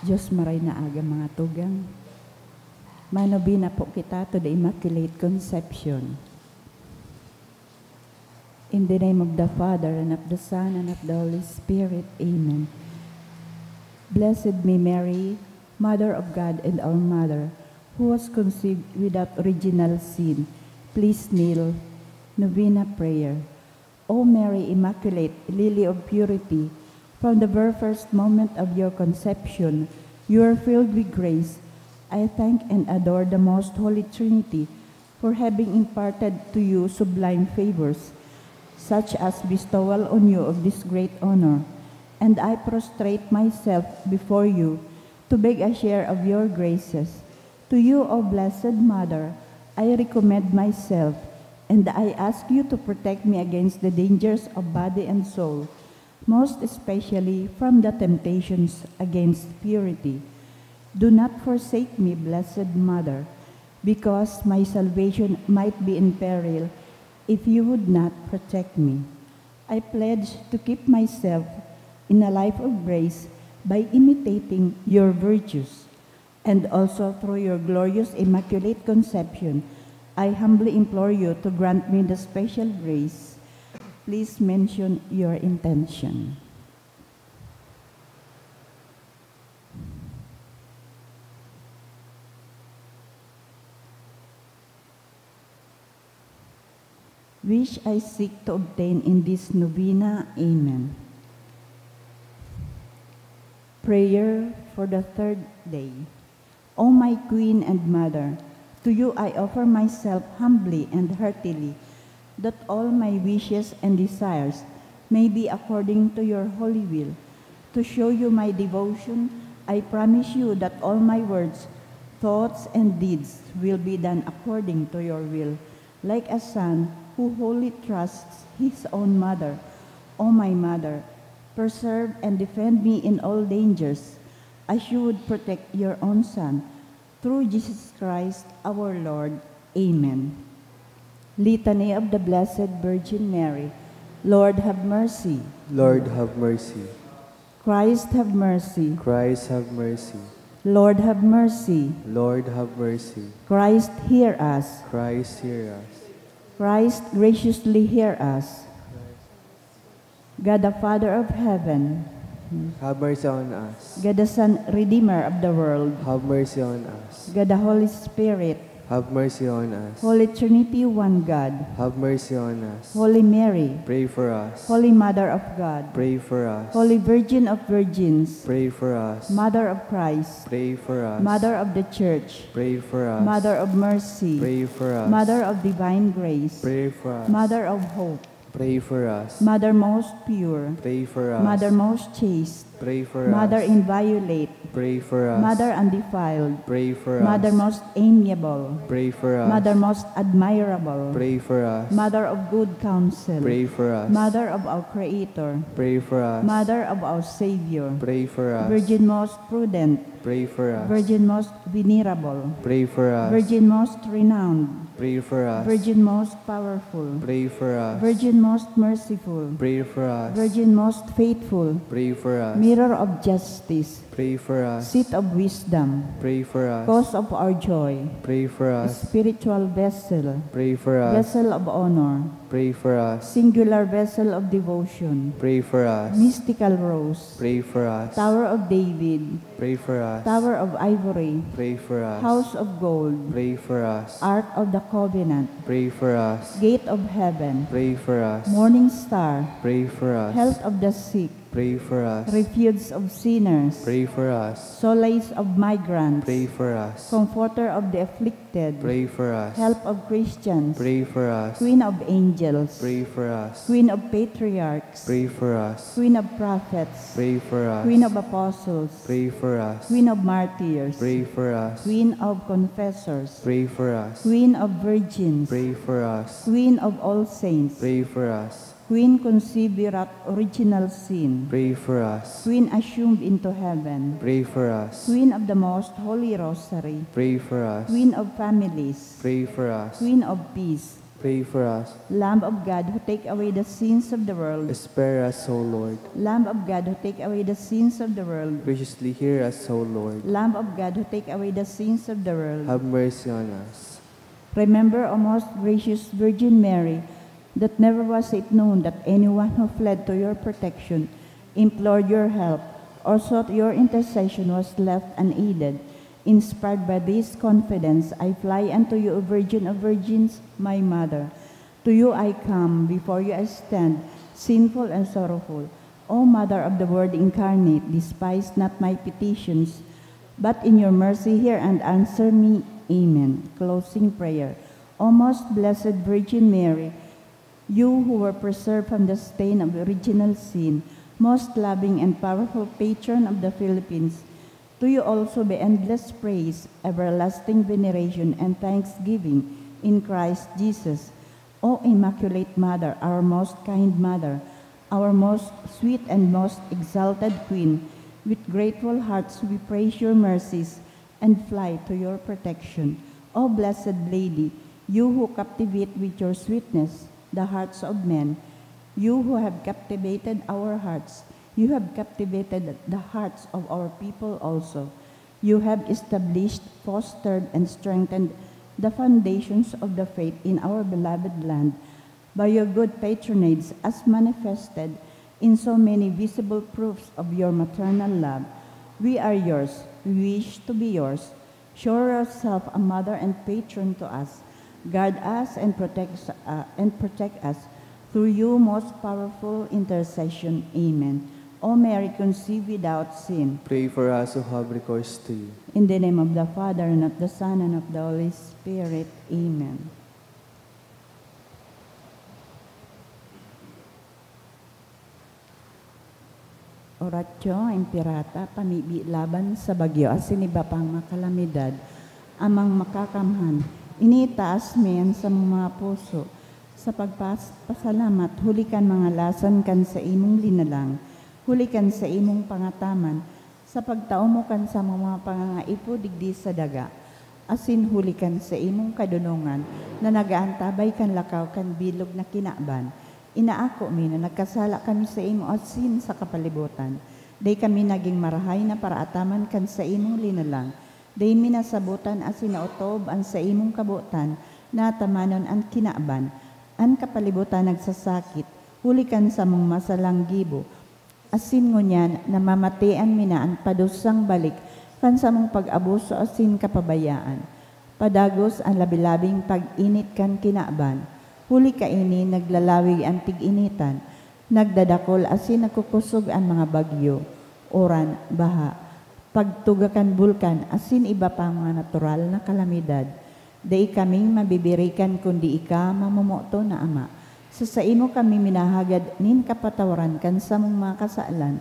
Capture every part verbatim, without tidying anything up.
Diyos, maray na aga, mga tugang. Manobena po kita to the Immaculate Conception. In the name of the Father, and of the Son, and of the Holy Spirit. Amen. Blessed be Mary, Mother of God and our Mother, who was conceived without original sin. Please kneel. Novena prayer. O Mary Immaculate, Lily of Purity, from the very first moment of your conception, you are filled with grace. I thank and adore the Most Holy Trinity for having imparted to you sublime favors, such as bestowal on you of this great honor. And I prostrate myself before you to beg a share of your graces. To you, O Blessed Mother, I recommend myself, and I ask you to protect me against the dangers of body and soul, most especially from the temptations against purity. Do not forsake me, Blessed Mother, because my salvation might be in peril if you would not protect me. I pledge to keep myself in a life of grace by imitating your virtues, and also through your glorious Immaculate Conception. I humbly implore you to grant me the special grace. Please mention your intention. Which I seek to obtain in this novena. Amen. Prayer for the third day. O my Queen and Mother, to you I offer myself humbly and heartily, that all my wishes and desires may be according to your holy will. To show you my devotion, I promise you that all my words, thoughts, and deeds will be done according to your will. Like a son who wholly trusts his own mother, O my Mother, preserve and defend me in all dangers, as you would protect your own son. Through Jesus Christ our Lord. Amen. Litany of the Blessed Virgin Mary. Lord, have mercy. Lord, have mercy. Christ, have mercy. Christ, have mercy. Lord, have mercy. Lord, have mercy. Christ, hear us. Christ, hear us. Christ, graciously hear us. God the Father of heaven. Have mercy on us. God the Son, Redeemer of the world. Have mercy on us. God the Holy Spirit. Have mercy on us. Holy Trinity, one God. Have mercy on us. Holy Mary. Pray for us. Holy Mother of God. Pray for us. Holy Virgin of Virgins. Pray for us. Mother of Christ. Pray for us. Mother of the Church. Pray for us. Mother of Mercy. Pray for us. Mother of Divine Grace. Pray for us. Mother of Hope. Pray for us. Mother most pure. Pray for us. Mother most chaste. Pray for us. Mother inviolate. Pray for us. Mother undefiled. Pray for us. Mother most amiable. Pray for us. Mother most admirable. Pray for us. Mother of good counsel. Pray for us. Mother of our Creator. Pray for us. Mother of our Savior. Pray for us. Virgin most prudent. Pray for us. Virgin most venerable. Pray for us. Virgin most renowned. Pray for us. Virgin most powerful. Pray for us. Virgin most merciful. Pray for us. Virgin most faithful. Pray for us. Mirror of justice. Pray for us. Seat of wisdom. Pray for us. Cause of our joy. Pray for us. Spiritual vessel. Pray for us. Vessel of honor. Pray for us. Singular vessel of devotion. Pray for us. Mystical rose. Pray for us. Tower of David. Pray for us. Tower of ivory. Pray for us. House of gold. Pray for us. Ark of the covenant. Pray for us. Gate of heaven. Pray for us. Morning star. Pray for us. Health of the sick. Pray for us. Refuge of sinners. Pray for us. Solace of migrants. Pray for us. Comforter of the afflicted. Pray for us. Help of Christians. Pray for us. Queen of angels. Pray for us. Queen of patriarchs. Pray for us. Queen of prophets. Pray for us. Queen of apostles. Pray for us. Queen of martyrs. Pray for us. Queen of confessors. Pray for us. Queen of virgins. Pray for us. Queen of all saints. Pray for us. Queen conceived without original sin. Pray for us. Queen assumed into heaven. Pray for us. Queen of the Most Holy Rosary. Pray for us. Queen of families. Pray for us. Queen of peace. Pray for us. Lamb of God, who take away the sins of the world. Spare us, O Lord. Lamb of God, who take away the sins of the world. Graciously hear us, O Lord. Lamb of God, who take away the sins of the world. Have mercy on us. Remember, O most gracious Virgin Mary, that never was it known that anyone who fled to your protection, implored your help, or sought your intercession was left unaided. Inspired by this confidence, I fly unto you, O Virgin of Virgins, my Mother. To you I come, before you I stand, sinful and sorrowful. O Mother of the Word incarnate, despise not my petitions, but in your mercy hear and answer me. Amen. Closing prayer. O most blessed Virgin Mary, you who were preserved from the stain of original sin, most loving and powerful patron of the Philippines, to you also be endless praise, everlasting veneration, and thanksgiving in Christ Jesus. O Immaculate Mother, our most kind Mother, our most sweet and most exalted Queen, with grateful hearts we praise your mercies and fly to your protection. O Blessed Lady, you who captivate with your sweetness the hearts of men, you who have captivated our hearts, you have captivated the hearts of our people also. You have established, fostered, and strengthened the foundations of the faith in our beloved land by your good patronage, as manifested in so many visible proofs of your maternal love. We are yours. We wish to be yours. Show yourself a mother and patron to us. Guard us and protect, uh, and protect us through your most powerful intercession. Amen. O Mary conceived without sin. Pray for us who have recourse to you. In the name of the Father, and of the Son, and of the Holy Spirit. Amen. Oratio Imperata, pamibi laban sa bagyo asin iba pang mga kalamidad. Amang Makakamhan, ini itaas mi an samong mga puso sa pagpas-, pasalamat huli kan mga lasan kan saimong linalang, huli kan saimong pangataman, sa pagtao mo kan samong mga pangangaipo digdi sa daga, asin huli kan saimong kadonongan na nag-aantabay kan lakaw kan bilog na kinaban. Inaako mi na nagkasala kami saimo asin sa kapalibotan. Dai kami nagin marahay na paraataman kan saimong linalang. Dai mi nasabotan asin naotob an saimong kabotan na atamanon an kinaban. An kapalibotan nagsasakit, huli kan samong masalang gibo, asin ngunyan namamatean mi na an padusang balik kan samong pag-abuso asin kapabayaan. Padagos an labi-labing pag-init kan kinaban, huli kaini naglalawig an tig-initan, nagdadakol asin nagkukosog an mga bagyo, uran, baha, pagtuga kan bulkan asin iba pang mga natural na kalamidad. Dai kaming mabibirikan kundi ika, mamomoton na Ama. Sa saimo kami minahagad nin kapatawaran kan samong mga kasalan.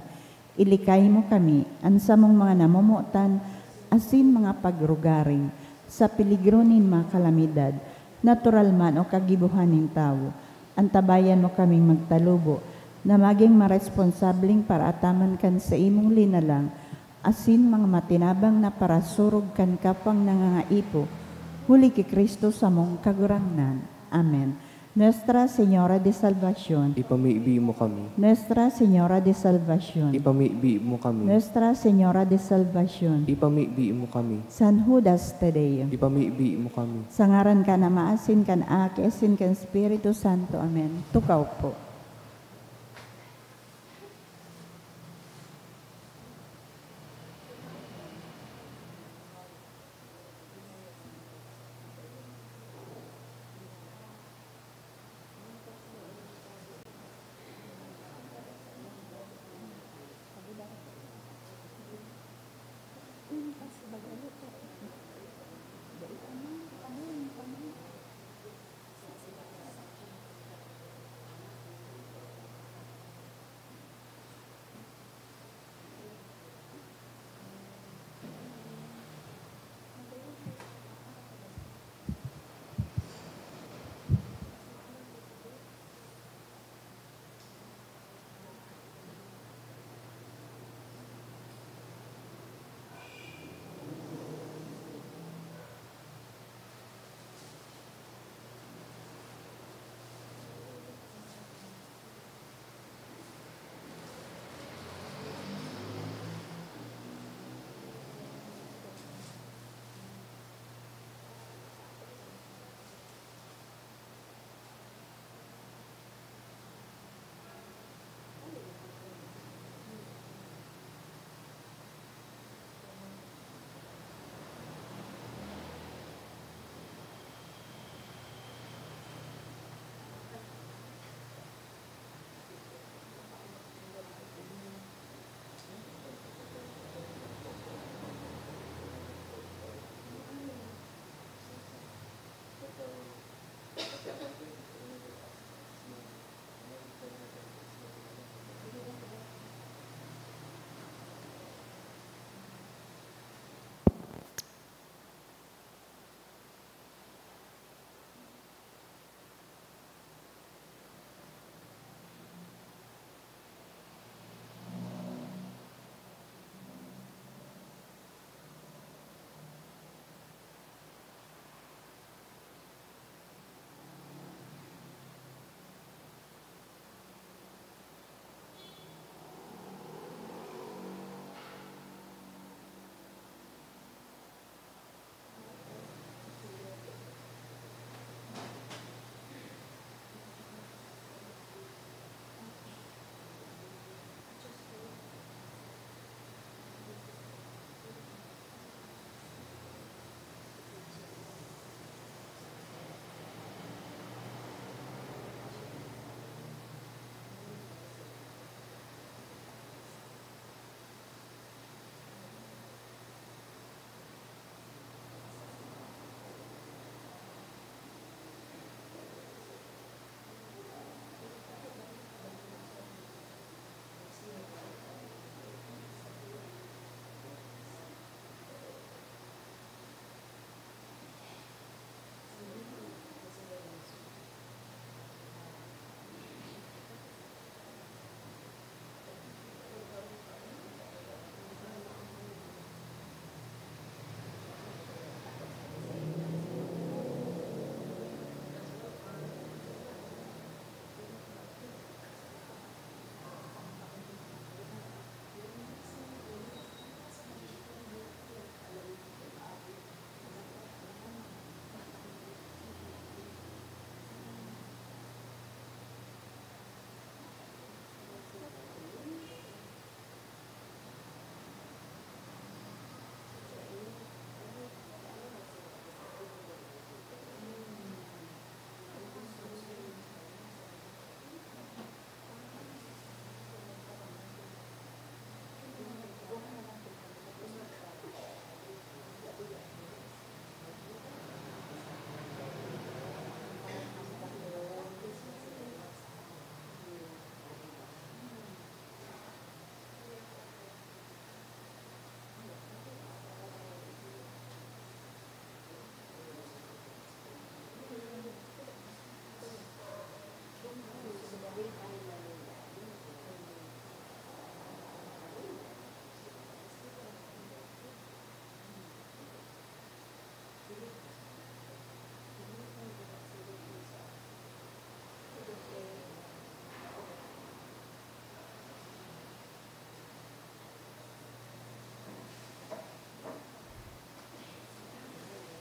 Ilikay mo kami, an samong mga namomotan, asin mga pagrugaring, sa peligro nin mga kalamidad, natural man o kagibohan nin tawo. Antabayan mo kaming magtalubo, na magin maresponsableng paraataman kan saimong linalang, asin mga matinabang na parasurog kan kapwang nangangaipo, huli ki Cristo samong Kagurangnan. Amen. Nuestra Señora de Salvacion. Ipamibi mo kami. Nuestra Señora de Salvacion. Ipamibi mo kami. Nuestra Señora de Salvacion. Ipamibi mo kami. San Judas Tadeo. Ipamibi mo kami. Sa ngaran kan Ama, asin kan Aki, asin kan Espiritu Santo. Amen. Tukaw po.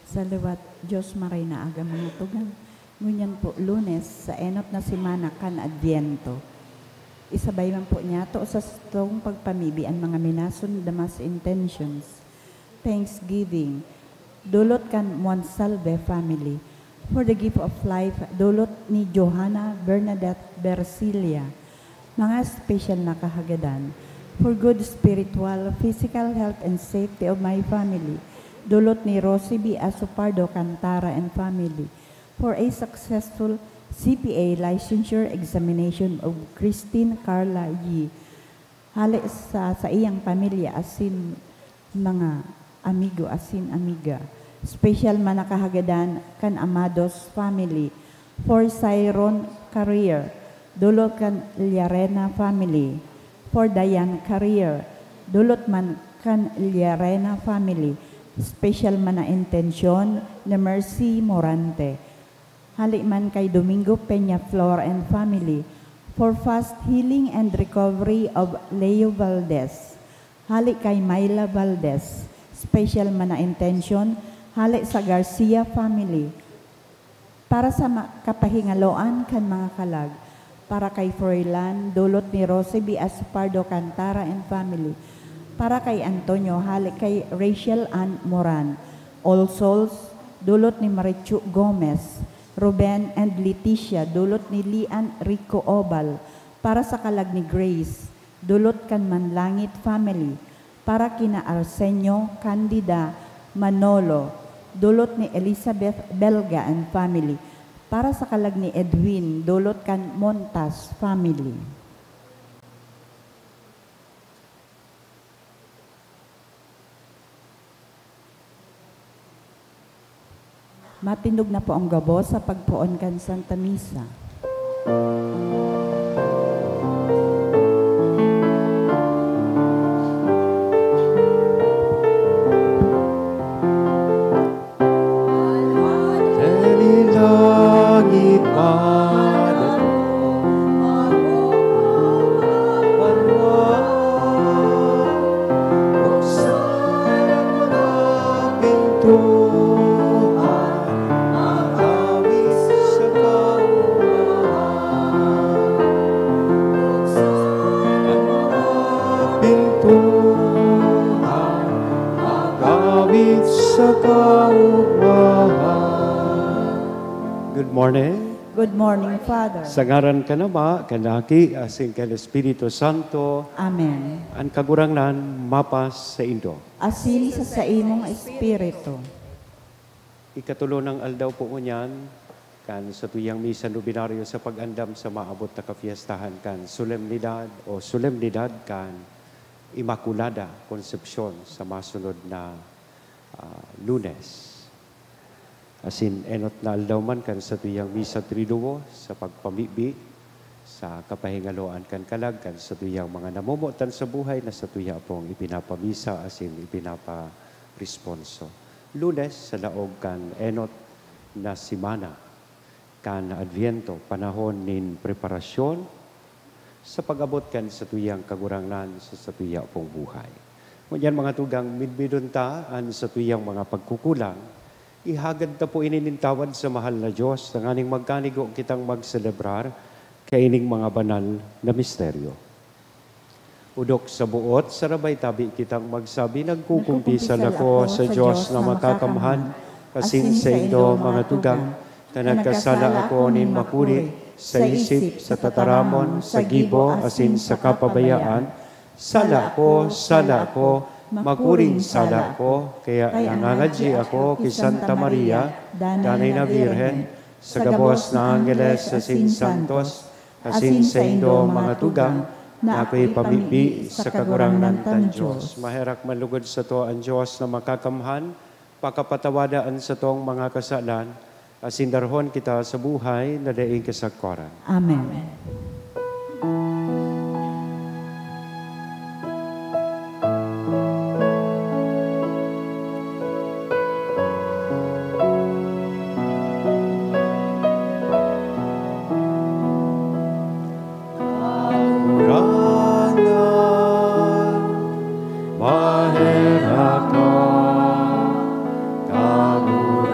Sa liwat, Diyos maray na aga, mga tugang. Ngunyan po, Lunes, sa enot na semana kan Adviento. Isabay man po niyato sa satong pagpamibi an mga minasunod na mass intentions. Thanksgiving, dulot kan Monsalve family. For the gift of life, dulot ni Johanna Bernadette Bercilia. Mga special na kahagadan. For good spiritual, physical health and safety of my family, dulot ni Rosie B. Asopardo Cantara and family. For a successful C P A licensure examination of Christine Carla Yi. Hale sa saiyang pamilya asin mga amigo asin amiga. Special man na kahagadan kan Amados family. For Cyron Career, dulot kan Llarena family. For Diane Career, dulot man kan Llarena family. Special man na intensyon ni Mercy Morante. Hale man kay Domingo Peña Flor and family. For fast healing and recovery of Leo Valdez. Hale kay Myla Valdez. Special man na intensyon, hale sa Garcia family. Para sa ma-, kapahingaloan kan mga kalag. Para kay Froilan, dulot ni Rosie B. Asopardo Cantara and family. Para kay Antonio, hale kay Rachel Ann Moran. All Souls, dulot ni Marichu Gomez. Ruben and Leticia, dulot ni Lian Rico Obal. Para sa kalag ni Grace, dulot kan Manlangit family. Para kina Arsenio, Candida, Manolo, dulot ni Elizabeth Belga and family. Para sa kalag ni Edwin, dulot kan Montas family. Matindog na po ang gabos sa pagpoon kan Santa Misa. Dali langit madato, banwa, buksan ang mga pintuan, makawis sa kaugmahan. Buksan ang mga pintuan, makawis sa kaugmahan. Good morning. Good morning, Father. Sa ngaran kan Ama, kan Aki, asin kan Espiritu Santo. Amen. An Kagurangnan mapasaindo. Asin sa saimong espiritu. Ikatulo nang aldaw po ngunyan kan satuyang misa nobenaryo sa pag-andam sa maabot na kapiestahan kan solemnidad o solemnidad kan Inmaculada Concepcion sa masunod na, ah, Lunes. Asin enot na aldaw man kan satuyang misa triduo sa pagpamibi sa kapahingaloan kan kalag kan satuyang mga namomotan sa buhay na satuya pong ipinapamisa asin ipinaparesponso. Lunes sa laog kan enot na semana kan Adviento, panahon nin preparasyon sa pag-abot kan satuyang Kagurangnan sa satuya pong buhay. Ngunyan, mga tugang, midmidon ta an satuyang mga pagkukulang. Ihagad ta po ini nin tawad sa mahal na Diyos, tanganing magkanigo kitang magselebrar kaining mga banal na misteryo. Odok sa buot, sarabay tabi kitang magsabi, "Nagkukumpisal ako sa Diyos na makakamhan, asin saindo, mga tugang, ta nagkasala ako nin makuri, sa isip, sa tataramon, sa gibo, asin sa kapabayaan. Sala ko, sala ko, makuring sala ko." Kaya nangangadyi ako ki Santa Maria, Danay na Birhen, sa gabos na anggeles asin santos, asin saindo, mga tugang, na ako ipamibi sa Kagurangnan tan Diyos. Maherak man lugod sato an Diyos na makakamhan, pakapatawada an satong mga kasalan, asin darhon kita sa buhay na daing kasagkoran. Amen. Kagurangnan, maherak ka. Kagurangnan,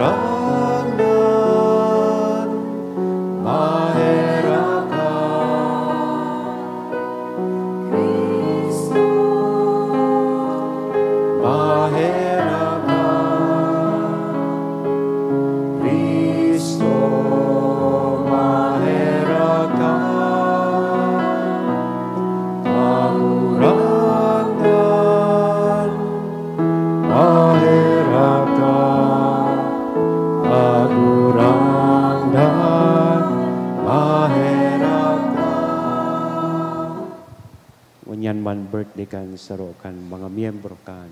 Di kan saro kan mga miyembro kan,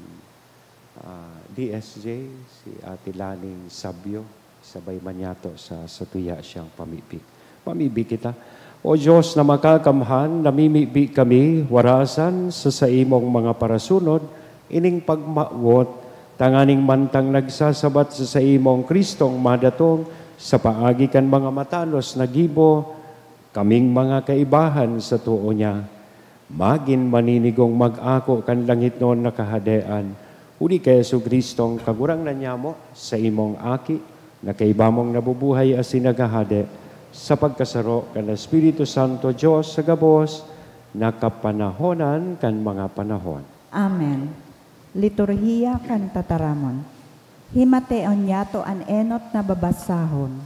ah, D S J, si Ate Laning Sabio, sabay man yato sa, sa tuya siyang pamibi. Pamibi kita. O Diyos na makakamhan, namimibi kami, warasan sa saimong mga parasunod, ining pagmawot, tanganing mantang nagsasabat sa saimong Kristong madatong sa paagi kan mga matanos na gibo, kaming mga kaibahan sa too niya, magin maninigong mag-ako kan langitnon na Kahadean, huli ki Jesu-Cristong Kagurangnan nyamo, sa imong Aki, na kaiba mong nabubuhay asin naghahade, sa pagkasaro kan Espiritu Santo, Dios sa gabos na kapanahonan kan mga panahon. Amen. Liturhiya kan Tataramon. Himateon niyato an enot na babasahon.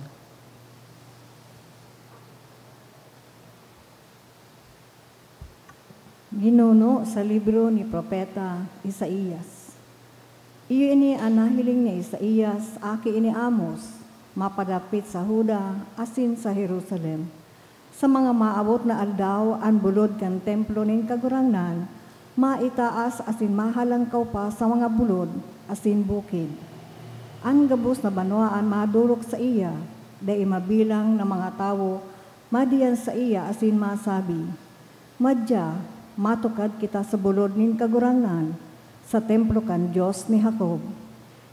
Ginuno sa libro ni Propeta Isaias. Iyo ini an nahiling ni Isaias, aki ni Amos, mapadapit sa Juda asin sa Jerusalem. Sa mga maabot na aldaw, an bulod kan templo nin Kagurangnan maitaas asin mahalangkaw pa sa mga bulod asin bukid. An gabos na banwaan madorog saiya, dai mabilang na mga tawo madiyan saiya asin masabi, "Madya, matukad kita sa bulod nin Kagurangnan, sa templo kan Dios ni Jacob.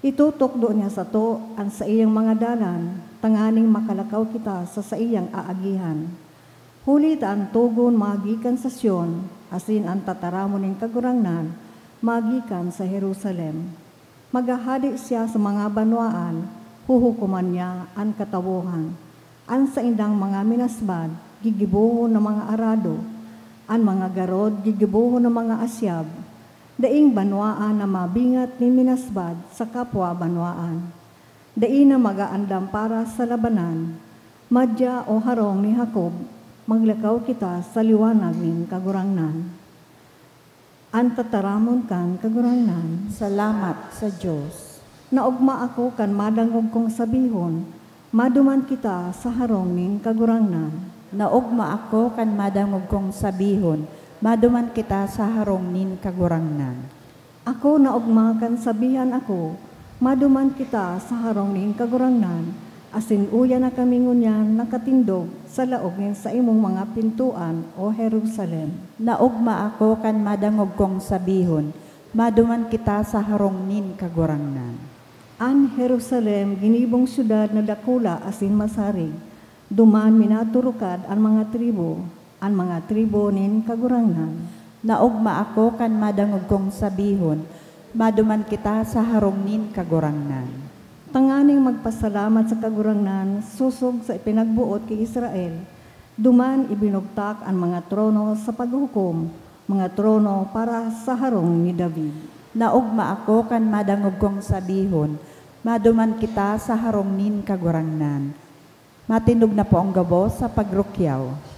Itutukdo niya sato an saiyang mga dalan, tanganing makalakaw kita sa saiyang aagihan. Huli ta an togon magikan sa Sion, asin an tataramon nin Kagurangnan magikan sa Jerusalem." Maghahade siya sa mga banwaan, huhukoman niya an katawohan. An saindang mga minasbad, gigibohon na mga arado, an mga garod, gigibohon na mga asyab. Daing banwaan na mabingat nin minasbad sa kapwa banwaan. Dai na mag-aandam para sa labanan. Madya, o harong ni Jacob, maglakaw kita sa liwanag nin Kagurangnan. An tataramon kan Kagurangnan. Salamat sa Dios. Naogma ako kan madangog kong sabihon, "Maduman kita sa harong nin Kagurangnan." Naogma ako kan madangog kong sabihon, "Maduman kita sa harong nin Kagurangnan." Ako naogma kan sabihan ako, "Maduman kita sa harong nin Kagurangnan," asin uya na kami ngunyan nakatindog sa laog nin saimong mga pintoan, O Jerusalem. Naogma ako kan madangog kong sabihon, "Maduman kita sa harong nin Kagurangnan." An Jerusalem, ginibong syudad na dakula asin masarig, duman minaturukad an mga tribu, an mga tribu nin Kagurangnan. Naogma ako kan madangog kong sabihon, "Maduman kita sa harong nin Kagurangnan." Tanganing magpasalamat sa Kagurangnan sosog sa ipinagboot ki Israel, duman ibinugtak an mga trono sa paghukom, mga trono para sa harong ni David. Naogma ako kan madangog kong sabihon, "Maduman kita sa harong nin Kagurangnan." Matindog na po ang gabos sa pagrukyaw.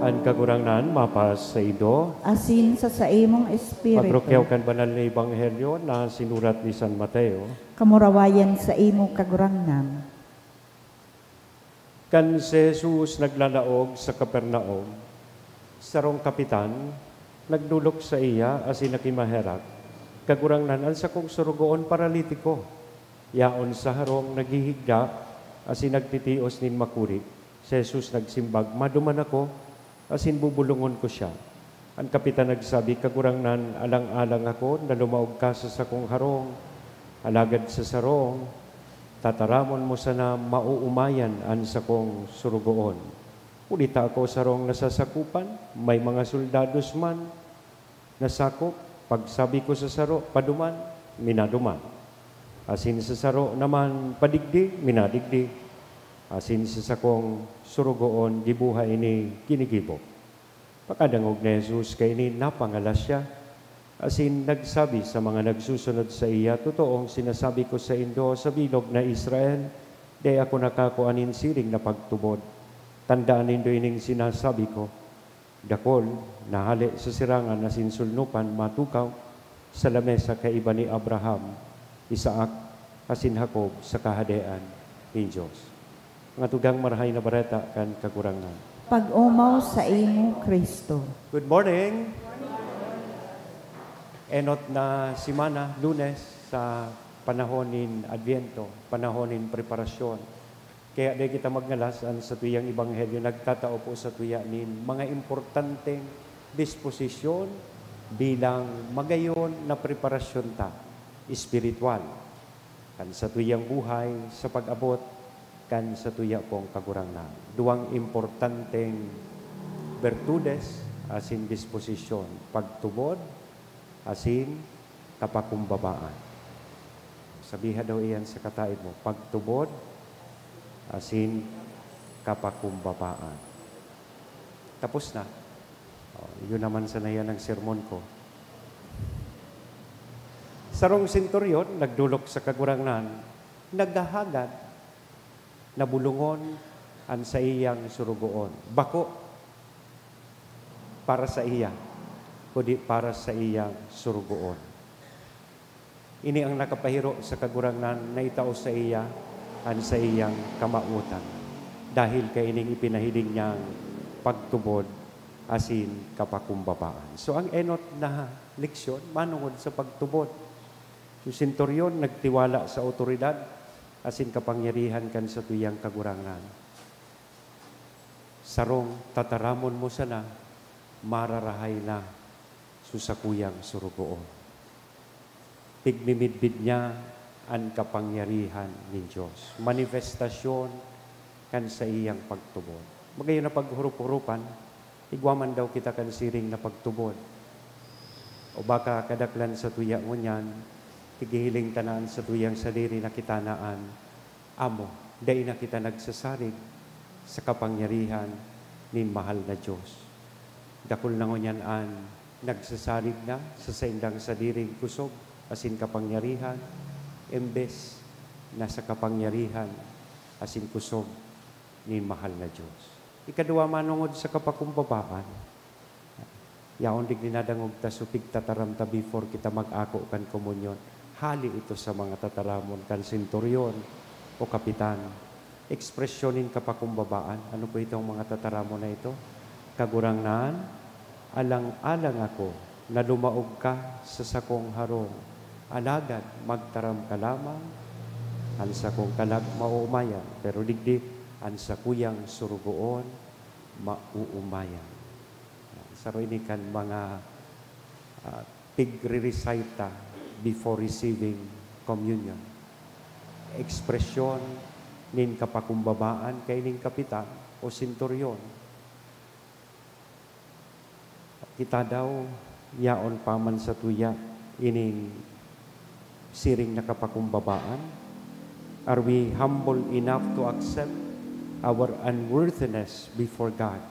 An Kagurangnan mapasaindo. Asin sa saimong espiritu. Pagrukyaw kan banal na ebanghelyo na sinurat ni San Mateo. Kamurawayan saimo, Kagurangnan. Kan si Jesus naglalaog sa Capernaum, sarong kapitan nagdolok saiya asin nakimaherak, "Kagurangnan, an sakong sorogoon paralitiko. Yaon sa harong, naghihigda asin nagtitios nin makuri." Si Jesus nagsimbag, "Maduman ako asin bubulongon ko siya." An kapitan nagsabi, "Kagurangnan, alang-alang ako na lumaog ka sa sakong harong, alagad sa sarong tataramon mo sana maoomayan an sakong sorogoon." Huli ta ako sarong nasasakopan, may mga soldados man na sakop. Pagsabi ko sa saro, "Paduman," minaduman. Asin sa saro naman, "Padigdi," minadigdi. Asin sa sakong surugoon, giboha ini ginigibo. Pakadangog ni Jesus kaini, napangalas siya, asin nagsabi sa mga nagsusunod saiya, "Totoong sinasabi ko saindo, sa bilog na Israel, dai ako nakakua nin siring na pagtubod. Tandaan nindo ining sinasabi ko, dakul na hale sa sirangan asin sulnupan matukaw sa lamesa kaiba ni Abraham, Isaac, asin Jacob sa Kahadean nin Dios." Mga tugang, Marahay na Bareta kan Kagurangnan. Pag-omaw saimo, Cristo. Good morning. Enot na semana, Lunes, sa panahon nin Adviento, panahon nin preparasyon. Kaya di kita magngalas, an satuyang ebanghelyo nagtatao po satuya nin mga importanteng disposisyon bilang magayon na preparasyon ta, espiritual, kan satuyang buhay sa pag-abot kan satuya pong Kagurangnan. Duwang importanteng bertudes asin disposisyon, pagtubod asin kapakumbabaan. Sabiha daw iyan sa kataed mo, pagtubod asin kapakumbabaan. Tapos na. Oh, yun naman sana yan ang sermon ko. Sarong senturyon nagdolok sa Kagurangnan, naghahagad na bulongon an saiyang surugoon. Bako para sa iya, kundi para sa iyang surugoon. Ini ang nakapahiro sa Kagurangnan na itao sa iya an saiyang kamawotan, dahil kaining ipinahiling niyang pagtubod asin kapakumbabaan. So, ang enot na leksyon manongod sa pagtubod. Yung senturyon nagtiwala sa awtoridad asin kapangyarihan kan satuyang Kagurangnan. Sarong tataramon mo sana, mararahay na sa sakuyang surugoon. Pigmimidbid niya an kapangyarihan nin Dios. Manifestasyon kan saiyang pagtubod. Magayon na paghurup-hurupan, igwa man daw kita kan siring na pagtubod. O baka kadaklan sa tuya ngunyan, tighihiling ta na an satuyang sadiri na kita na an amo, dai na kita nagsasarig sa kapangyarihan nin mahal na Dios. Dakul na ngunyan an nagsasarig na sa saindang sadiring kusog asin kapangyarihan, embes na sa kapangyarihan asin kusog nin mahal na Dios. Ikaduwa, manongod sa kapakumbabaan. Yaon digdi nadangog ta, so pigtataram ta before kita mag-ako kan komunyon. Hali ito sa mga tataramon kan senturyon o kapitan. Ekspresyon nin kapakumbabaan. Ano po itong mga tataramon na ito? "Kagurangnan, alang-alang ako na lumaog ka sa sakong harong. Alagad magtaram ka lamang, an sakong kalag maoomayan, pero digdi an sakuyang surugoon maoomayan." Saro ini kan mga, ah, pigre-recite ta before receiving communion. Ekspresyon nin kapakumbabaan kaining kapitan o senturyon. Kita daw, yaon pa man satuya ining siring na kapakumbabaan? Are we humble enough to accept our unworthiness before God?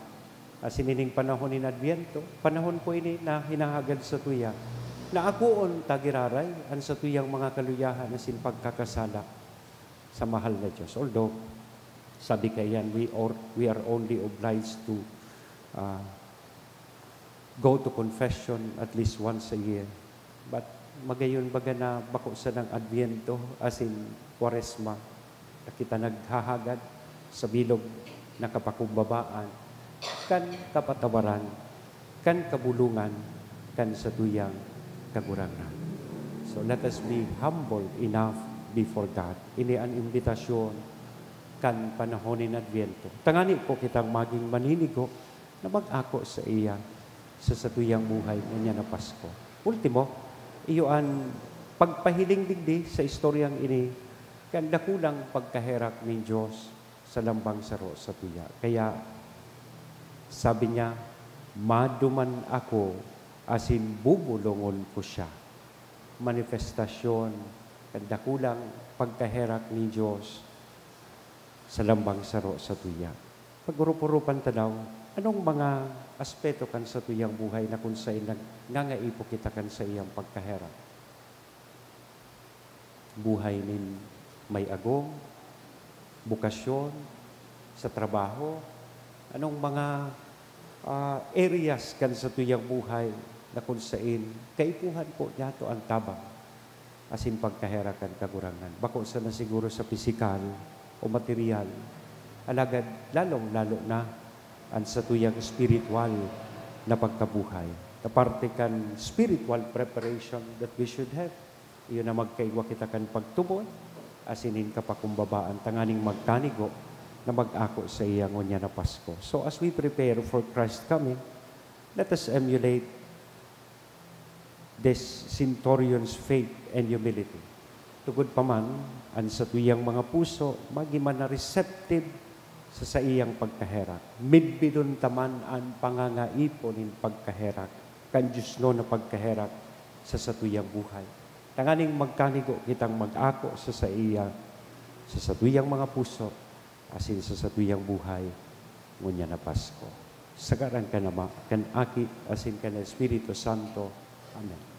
Asin ining panahon nin Adviento, panahon po ini na hinahagad satuya na akoon ta giraray an satuyang mga kaluyahan asin pagkakasala sa mahal na Dios. Although, sabi kaiyan, we are, we are only obliged to, ah, go to confession at least once a year. But magayon baga na bako sanang Adviento asin Kwaresma na kita naghahagad sa bilog na kapakumbabaan kan kapatawaran kan kabulongan kan satuyang Kagurangnan. So, let us be humble enough before God. Ini an imbitasyon kan panahon nin Adviento. Tangani po kitang magin maninigo na mag-ako saiya sa satuyang buhay ngunyan na Pasko. Ultimo, iyo an pagpahiling digdi sa istoryang ini kan dakulang pagkaherak nin Dios sa lambang saro satuya. Kaya, Sabi niya, "Maduman ako asin bubulongon ko siya." Manifestasyon kan dakulang pagkaherak nin Dios sa lambang saro sa tuya. Pag-urup-urupan ta daw, anong mga aspeto kan satuyang buhay na kun saen nangangaipo kita kan saiyang pagkaherak? Buhay nin may agom, bokasyon, sa trabaho, anong mga, ah, areas kan satuyang buhay na kun saen kaipuhan po niyato an tabang asin pagkaherak kan Kagurangnan? Bako sana siguro sa pisikal o materyal, alagad lalong-lalo na an satuyang espiritual na pagkabuhay. Na parte kan spiritual preparation that we should have. Iyo na magkaigwa kita kan pagtubod, asin nin kapakumbabaan tanganing magkanigo na mag-ako sa iya ngunyan na Pasko. So, as we prepare for Christ's coming, let us emulate this centurion's faith and humility. Tugod pa man, an satuyang mga puso magin man na receptive sa saiyang pagkaherak. Midbidon ta man an pangangaipo nin pagkaherak kan Dios no na pagkaherak sa satuyang buhay. Tanganing magkanigo kitang mag-ako sa saiya, sa satuyang mga puso, asin sa satuyang buhay, ngunyan na Pasko. Sa ngaran kan Ama, kan Aki, asin kan Espiritu Santo. Amen.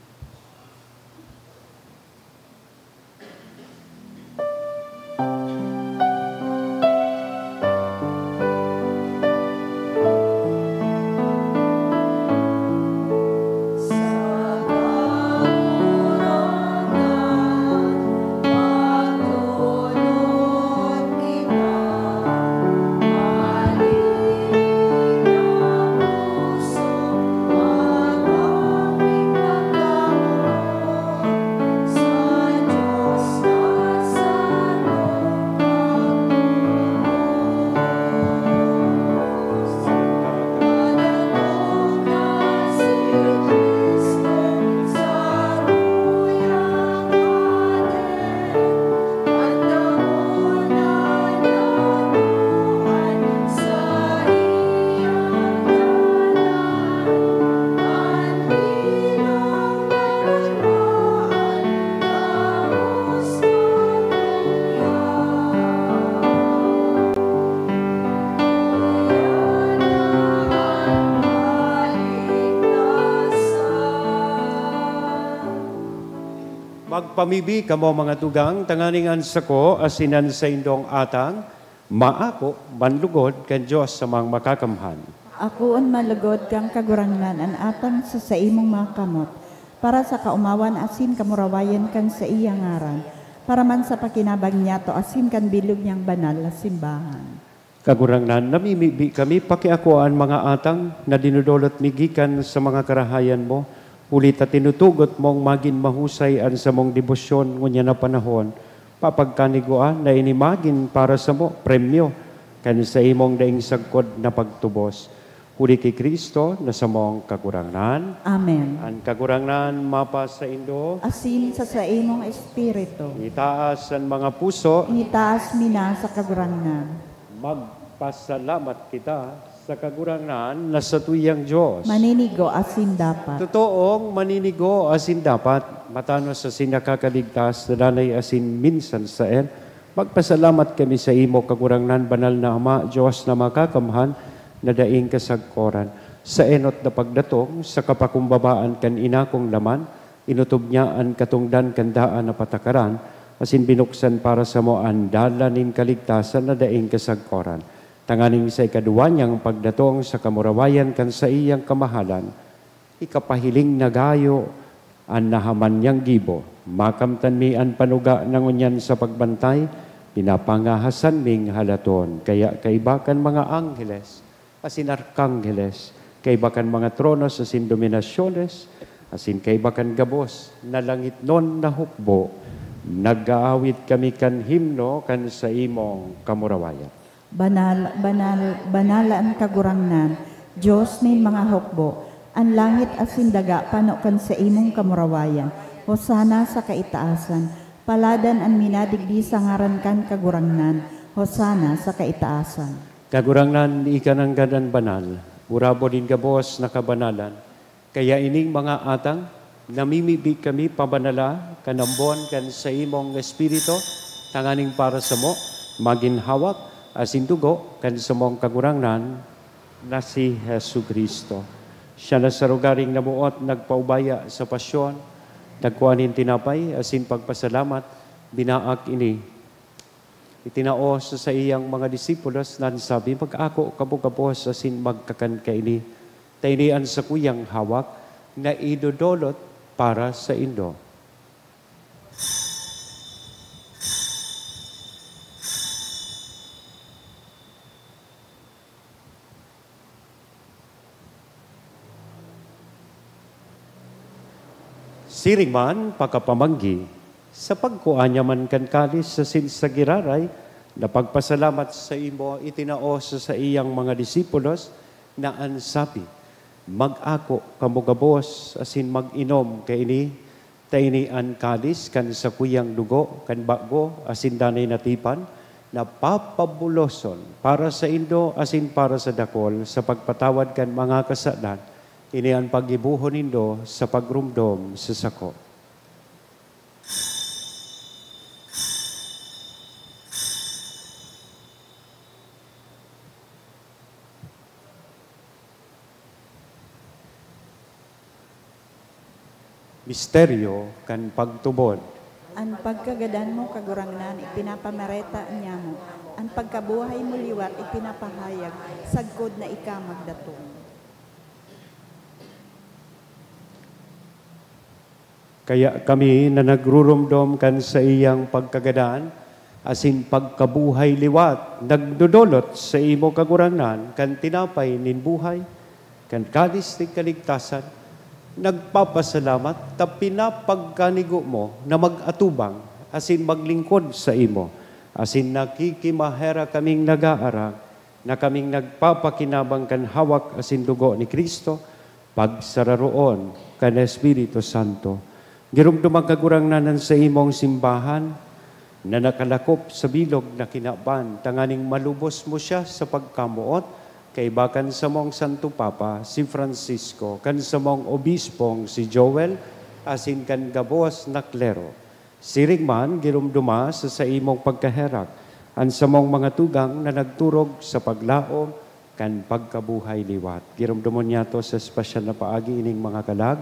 Magpamibi kamo, mga tugang, tanganing an sako asin an saindong atang maako manlugod kan Dios samang Makakamhan. Akoon manlugod kan Kagurangnan an atang sa saimong mga kamot, para sa kaomawan asin kamurawayan kan saiyang ngaran, para man sa pakinabang niyato asin kan bilog niyang banal na simbahan. Kagurangnan, namimibi kami, pakiakoa an mga atang na dinodolot mi gikan sa mga karahayan mo, huli ta tinutugot mong magin mahusay an samong debosyon ngunyan na panahon, papagkanigua na ini magin para samo premyo kan saimong daing sagkod na pagtubos. Huli ki Cristo na samong Kagurangnan. Amen. An Kagurangnan mapasaindo. Asin sa saimong espiritu. Itaas an mga puso. Itaas mi na sa Kagurangnan. Magpasalamat kita sa Kagurangnan na satuyang Dios. Maninigo asin dapat. Totoong maninigo asin dapat, matanos asin nakakaligtas, danay asin minsan saen. Magpasalamat kami saimo, Kagurangnan, Banal na Ama, Dios na Makakamhan, na daing kasagkoran. Sa enot na pagdatong, sa kapakumbabaan kan inakong laman, inotob niya an katongdan kan daan na patakaran, asin binuksan para samo an dalan nin kaligtasan na daing kasagkoran. Tanganing sa ikaduwa niyang pagdatong sa kamurawayan kan saiyang kamahalan, ikapahiling na gayo an nahaman niyang gibo. Makamtan mi an panuga na ngunyan sa pagbantay, pinapangahasan ming halaton. Kaya kaiba kan mga angheles asin arkangheles, kaiba kan mga tronos asin dominasyones, asin kaiba kan gabos na langitnon na hukbo, nag-aawit kami kan himno kan saimong kamurawayan. Banal, banal, banal an Kagurangnan, Dios nin mga hukbo. An langit asin daga pano kan saimong kamurawayan. Hosana sa kaitaasan. Paladan an minadigdi sa ngaran kan Kagurangnan. Hosana sa kaitaasan. Kagurangnan, ika nanggad an banal. Gurabo nin gabos na kabanalan. Kaya ining mga atang, namimibi kami pabanala kan ambon kan saimong Espiritu, tanganing para samo, magin hawak asin dugo kan samong Kagurangnan na si Jesu-Cristo. Siya na sa lugaring namuot nagpaubaya sa pasyon, nagkua nin tinapay asin pagpasalamat, binaak ini. Itinao sa saiyang mga disipulos na an sabi, "Mag-ako kamo gabos asin magkakan kaini, ta ini an sakuyang hawak na idodolot para saindo." Siring man, pakapamanggi, sa pagkua niya man kan kalis asin sa giraray na pagpasalamat saimo, itinao sa saiyang mga disipulos na an sabi, "Mag-ako kamo gabos asin mag-inom kaini, ta ini an kalis kan sakuyang dugo kan bago asin danay na tipan, na papabuloson para saindo asin para sa dakol sa pagpatawad kan mga kasalan. Ini an paggibohon nindo sa pagromdom sa sako." Misteryo kan pagtubod. An pagkagadan mo, Kagurangnan, ipinapamareta niamo. An pagkabuhay mo liwat ipinapahayag, sagkod na ika magdatong. Kaya kami na nagruromdom kan saiyang pagkagadan asin pagkabuhay liwat, nagdodolot sa imo, Kagurangnan, kan tinapay nin buhay, kan kalis nin kaligtasan, nagpapasalamat ta pinapagkanigo mo na mag-atubang asin maglingkod saimo, asin nakikimaherak kaming nag-aarang na kaming nagpapakinabang kan hawak asin dugo ni Cristo, pagsararoon kan Espiritu Santo. Giromdoma, Kagurangnan, an saimong simbahan na nakalakop sa bilog na kinaban, tanganing malubos mo siya sa pagkamoot, kaiba kan samong Santo Papa, si Francisco, kan samong Obispong si Joel, asin kan gabos na klero. Siring man, giromdoma sa saimong pagkaherak an samong mga tugang na nagturog sa paglaom kan pagkabuhay liwat. Giromdomon niyato sa espesyal na paagi ining mga kalag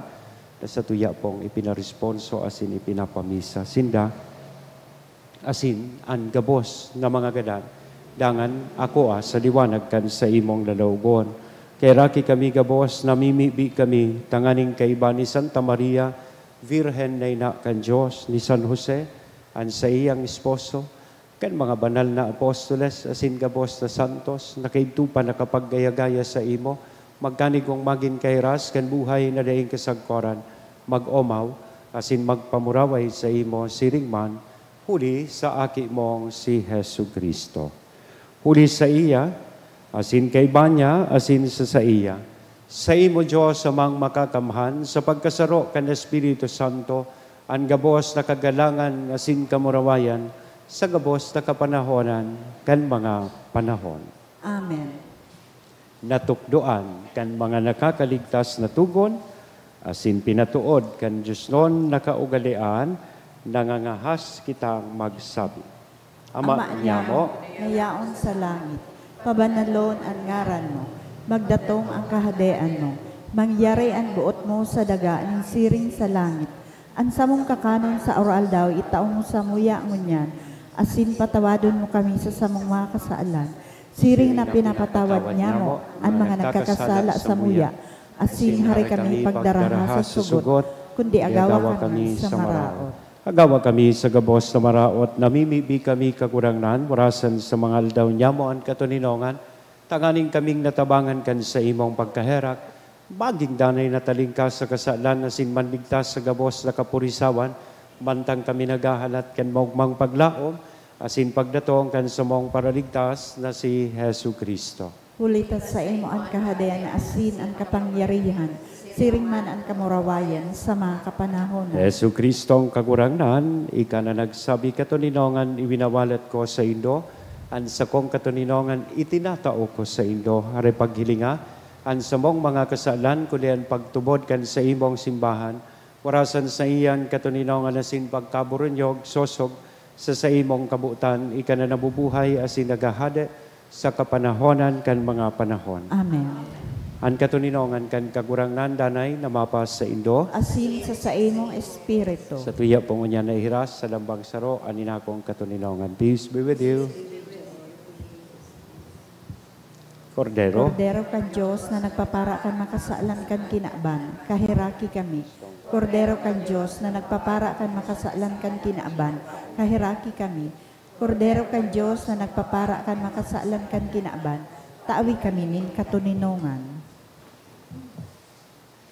na satuya pong ipinaresponso asin ipinapamisa sinda, asin an gabos na mga gadan, dangan akoa sa liwanag kan saimong lalawogon. Kaheraki kami gabos, namimibi kami tanganing kaiba ni Santa Maria, Birhen na ina kan Dios, ni San Jose, an saiyang esposo, kan mga banal na apostoles asin gabos na santos na kaidto pa nakapaggaya-gaya saimo, magkanigong magin kahiras kan buhay na daing kasagkoran, mag-omaw asin magpamuraway saimo siring man, huli sa Aki mong si Jesu-Cristo. Huli saiya, asin kaiba niya, asin sa saiya, saimo, Dios Amang Makakamhan, sa pagkasaro kan Espiritu Santo, an gabos na kagalangan asin kamurawayan sa gabos na kapanahonan kan mga panahon. Amen. Natukdoan kan mga nakakaligtas na togon, asin pinatood kan diosnon na kaugalean, nangangahas kitang magsabi, Ama Ama niamo, niamo, na yaon sa langit, pabanalon an ngaran mo. Magdatong an kahadean mo. Mangyari an boot mo sa daga nin siring sa langit. An samong kakanon sa aroaldaw itao mo samuya ngunyan, asin patawadon mo kami sa samong mga kasalan, siring na pinapatawad niamo an mga nagkakasala samuya, asin hari kami pagdaraha sa sugot, kundi agawa kami sa maraot. Agawa kami sa gabos na maraot, namimibi kami, Kagurangnan, warasan sa mga aldaw niamo an katoninongan, tanganing kaming natabangan kan saimong pagkaherak, magin danay na talingkas sa kasalan asin manligtas sa gabos na kapurisawan, mantang kami naghahalat kan maogmang paglaom asin pagdatong kan samong Paraligtas na si Jesu-Cristo. Huli ta saimo an kahadean asin an kapangyarihan, siring man an kamurawayan sa mga kapanahonan. Jesu-Cristong Kagurangnan, ika na nagsabi, "Katoninongan iwinawalat ko saindo, an sakong katoninongan itinatao ko saindo." Hare paghilinga An samong mga kasalan, kundi an pagtubod kan saimong simbahan, warasan saiyan katoninongan asin pagkaburunyog, sosog sa saimong kabotan, ika na nabubuhay asin naghahade sa kapanahonan kan mga panahon. Amen. An katoninongan kan Kagurangnan danay na mapasaindo. Asin sa saimong espiritu. Sa tuya po ngunyan na ihiras sa lambang saro an inakong katoninongan. Peace be with you. Kordero. Kordero kan Dios na nagpapara kan makasalan kan kinaban, kaheraki kami. Kordero kan Dios na nagpapara kan makasalan kan kinaban, kaheraki kami. Kordero kan Dios na nagpapara kan makasalan kan kinaban, tawi kami nin katoninongan.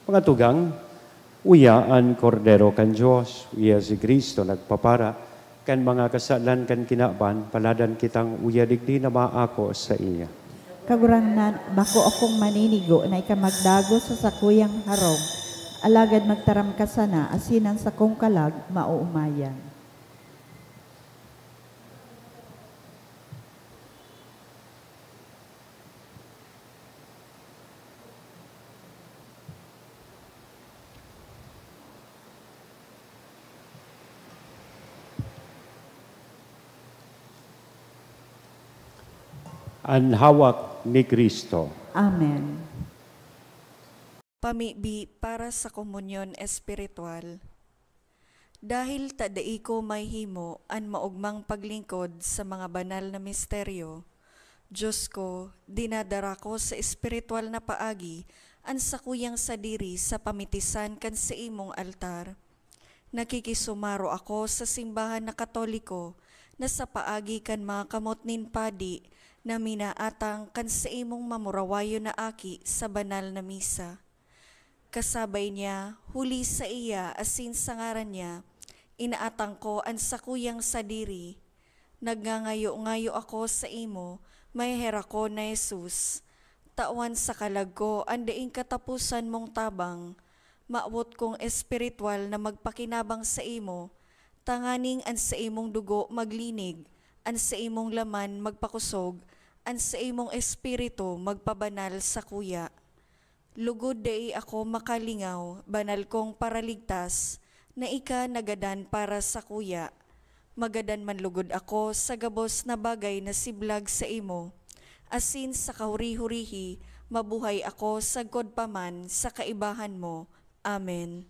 Mga tugang, uya an Kordero kan Dios, uya si Cristo nagpapara kan mga kasalan kan kinaban, paladan kitang uya digdi na maako saiya. Kagurangnan, bako akong maninigo na ika magdagos sa sakuyang harong, alagad magtaram ka sana asin an sakong kalag maoomayan. An hawak ni Cristo. Amen. Pamibi para sa komunyon espiritual. Dahil ta dai ko mahimo an maogmang paglingkod sa mga banal na misteryo, Dios ko, dinadara ko sa espiritual na paagi an sakuyang sadiri sa pamitisan kan saimong altar. Nakikisumaro ako sa simbahan na Katoliko na sa paagi kan mga kamot nin padi na minaatang kan saimong mamurawayon na aki sa banal na misa. Kasabay niya, huli saiya asin sa ngaran niya, inaatang ko an sakuyang sadiri. Nagngangayo-ngayo ako saimo, maheherakon na Jesus. Tawan sa kalag ko an daing kataposan mong tabang. Mawot kong espiritual na magpakinabang saimo, tanganing an saimong dugo maglinig, an saimong laman magpakosog, an saimong espiritu magpabanal sakuya. Lugod dai ako makalingaw, banal kong Paraligtas, na ika nagadan para sakuya. Magadan man lugod ako sa gabos na bagay na siblag saimo, asin sa kahuri-hurihi mabuhay ako sagkod pa man sa kaibahan mo. Amen.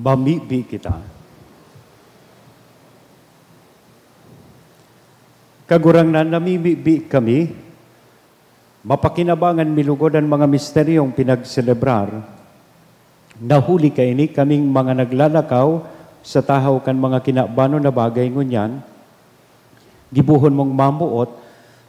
Mamibi kita. Kagurangnan, namimibi kami, mapakinabangan mi lugod an mga misteryong pinagselebrar, na huli kaini kaming mga naglalakaw sa tahaw kan mga kinabanon na bagay ngunyan, gibohon mong mamoot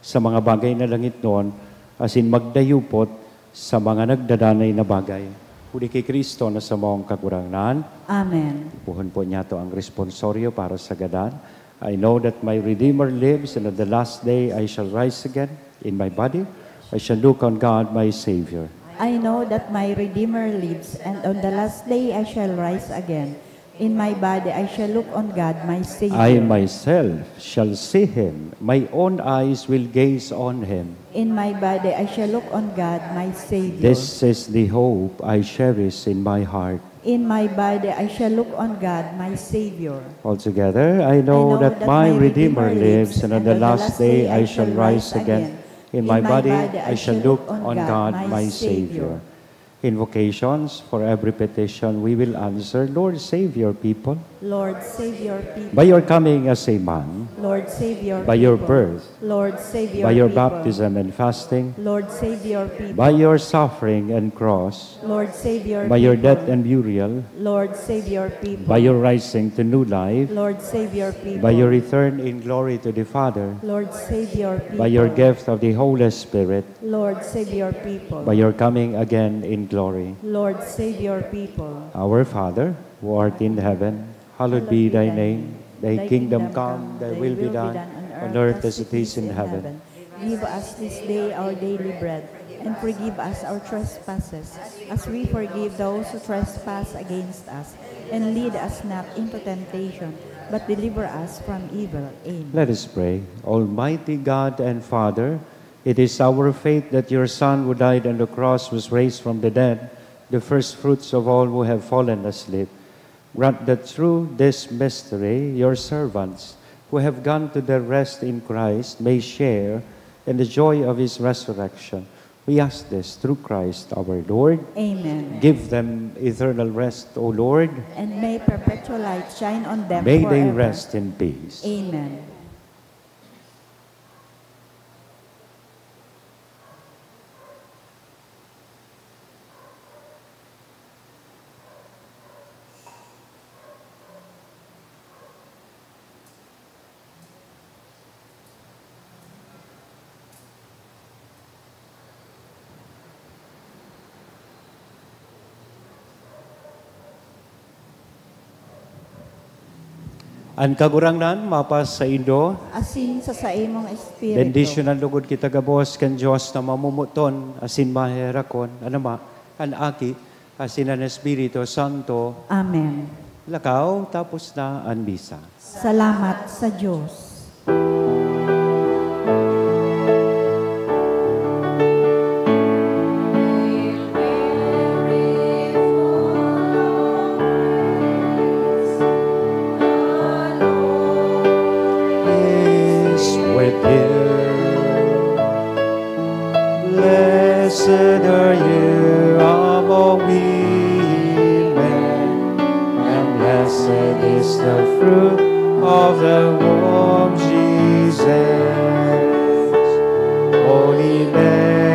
sa mga bagay na langitnon, asin magdayupot sa mga nagdadanay na bagay. Huli ki Cristo na samong Kagurangnan. Amen. Puhon po niyato ang responsorio para sa gadan. I know that my Redeemer lives, and on the last day I shall rise again. In my body, I shall look on God, my Savior. I know that my Redeemer lives, and on the last day I shall rise again. In my body, I shall look on God, my Savior. I myself shall see him. My own eyes will gaze on him. In my body, I shall look on God, my Savior. This is the hope I cherish in my heart. In my body, I shall look on God, my Savior. Altogether, I know that my Redeemer lives, and on the last day I shall rise again. In my body, I shall look on God, my Savior. Invocations. For every petition, we will answer, Lord, save your people. Lord, save your people. By your coming as a man. Lord, save your By your people. Birth. Lord, save your By your people. Baptism and fasting. Lord, save your people. By your suffering and cross. Lord, save your By your people. Death and burial. Lord, save your people. By your rising to new life. Lord, save your people. By your return in glory to the Father. Lord, save your people. By your gift of the Holy Spirit. Lord, save your people. By your coming again in glory. Lord, save your people. Our Father, who art in heaven, hallowed be thy name. Thy kingdom come, thy will be done on earth as it is in heaven. Give us this day our daily bread, and forgive us our trespasses, as we forgive those who trespass against us. And lead us not into temptation, but deliver us from evil. Amen. Let us pray. Almighty God and Father, it is our faith that your Son who died on the cross was raised from the dead, the first fruits of all who have fallen asleep. Grant that through this mystery, your servants who have gone to their rest in Christ may share in the joy of his resurrection. We ask this through Christ our Lord. Amen. Give them eternal rest, O Lord. And may perpetual light shine on them May they forever. Rest in peace. Amen. An Kagurangnan mapasaindo. Asin sa saimong espiritu. Bendisyonan lugod kita gabos kan Dios na mamomoton asin maheherakon, an Ama, an Aki, asin an Espiritu Santo. Amen. Lakaw, tapos na an misa. Salamat sa Dios. Is with you. Blessed are you among women, and blessed is the fruit of the womb, Jesus. Holy Mary,